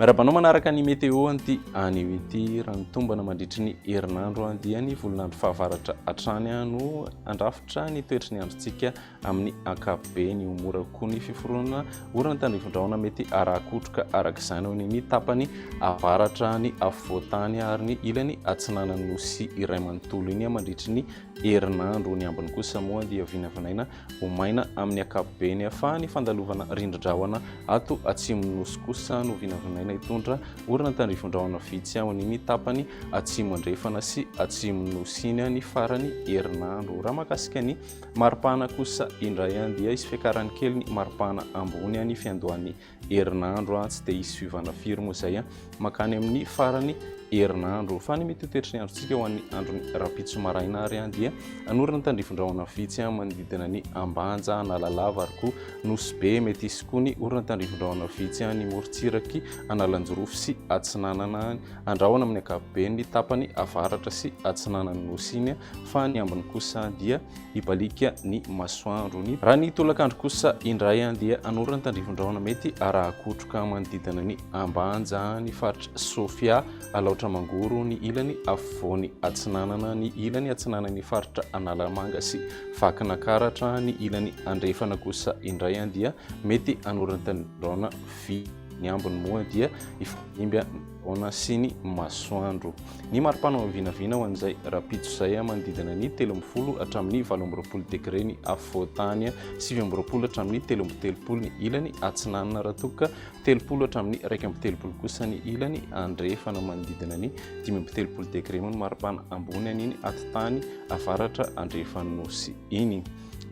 Miarahaba anao manaraka ny météo an'ity anio ity. Raha ny tombana mandritry ny herinandro dia ny volon'andro fahavaratra hatrany no handrafitra ny toetry ny androntsika amin'ny ankapobeny. Ho mora kokoa ny fiforonana orana tandrifin-drahona mety harakotroka araka izany ao ny tapany avaratra, ny afovoan-tany ary ny ilany atsinanan'ny nosy iray manontolo iny mandritry ny herinandro. Ny ambiny kosa moa dia vinavinaina ho maina amin'ny ankapobeny fa ny fandalovana rindrin-drahona ato atsimon'ny Nosy kosa no vinavinaina hitondra orana tandrifin-drahona vitsy ao amin'iny tapany atsimo andrefana sy atsimon'ny Nosy iny ny faran'ny herinandro. Raha mahakasika ny maripana kosa indray dia hisy fiakarany kely ny maripana ambony ny fiandohan'ny herinandro, tsy dia hisy fiovana firy moa izay mankany amin'ny farany herinandro. Fa ny mety ho toetry ny androntsika ho an'ny andron'ny rahampitso maraina ary dia hanorina tandrifin-drahona vitsy manodidina ny Ambanja, Analalava ary koa Nosy Be. Mety hisy koa ny orana tandrifin-drahona vitsy any morontsiraky Analanjirofo sy Atsinanana. Andrahona amin'ny ankapobeny ny tapany avaratra sy atsinanan'ny Nosy iny fa ny ambiny kosa dia hibaliaka ny masoandro. Ny raha ny tolakandro kosa indray dia hanorina tandrifin-drahona mety araha-kotroka manodidina ny Ambanja, ny faritra Sofia, Alaotra Mangoro, ny ilany afovoany atsinanana, ny ilany atsinanan'ny faritra Analamanga sy Vakinakaratra, ny ilany andrefana kosa indray dia mety hanorina tandrifin-drahona vy. Ny ambiny moa dia hifandimby rahona sy ny masoandro. Ny maripana ho vinavina ho an'izay rahampitso izay manodidina ny 13 hatramin'ny 28 degre ny afovoan-tany, 29 hatramin'ny 33 ny ilany atsinanana raha toa ka 30 hatramin'ny 31 kosa ny ilany andrefana. Manodidina ny 35 degre moa ny maripana ambony an'iny atitany avaratra andrefan'ny nosy iny.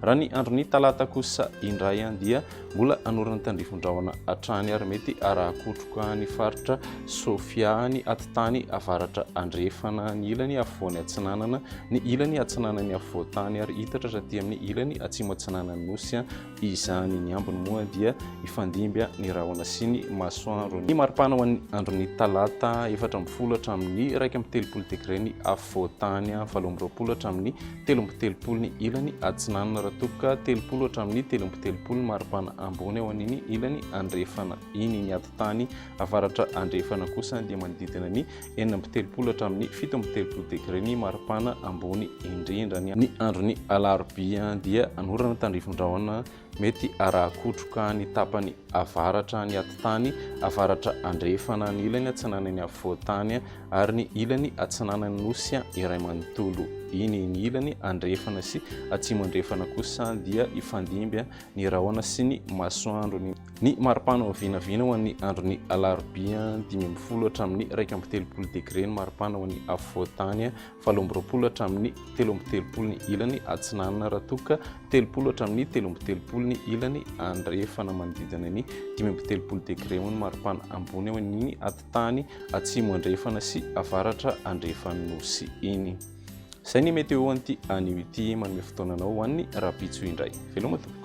Raha ny andron'ny talata kosa indray dia mbola hanorina tandrifin-drahona hatrany ary mety haraha-kotroka ny faritra Sofia, ny atitany avaratra andrefana, ny ilany afovoany atsinanana, ny ilany atsinanan'ny afovoan-tany ary hitatra hatraty amin'ny ilany atsimo atsinanan'ny nosy izany. Ny ambiny moa dia hifandimby ny rahona sy ny masoandro. Ny maripana ho an'ny andron'ny talata, 14 hatramin'ny 31 degre ny afovoan-tany, 28 hatramin'ny 33 ny ilany atsinanana raha toa ka 30 hatramin'ny 33 ny maripana ambony ao an'iny ilany andrefana iny. Ny atitany avaratra andrefana kosa dia manodidina ny 36 hatramin'ny 37 degre ny maripana ambony indrindra. Ny andron'ny alarobia dia anorana tandrifin-drahona Mety haraha-kotroka ny tapany avaratra, ny atitany avaratra andrefana, ny ilany atsinanan'ny afovoan-tany ary ny ilany atsinanan'ny nosy iray manontolo iny. Ny ilany andrefana sy atsimo andrefana kosa dia hifandimby ny rahona sy ny masoandro. Ny maripana vinavina ho an'ny andron'ny alarobia, 15 hatramin'ny 31 degre ny maripana ho an'ny afovoan-tany, 28 hatramin'ny 33 ny ilany atsinanana raha toa ka 30 hatramin'ny 33 ny ilany andrefana. Manodidina ny 35 degre moa ny maripana ambony ao amin'iny atitany atsimo andrefana sy avaratra andrefan'ny nosy iny. Izay ny météo an'ity anio ity, manome fotoana anao ho an'ny rahampitso indray. Veloma tompoko.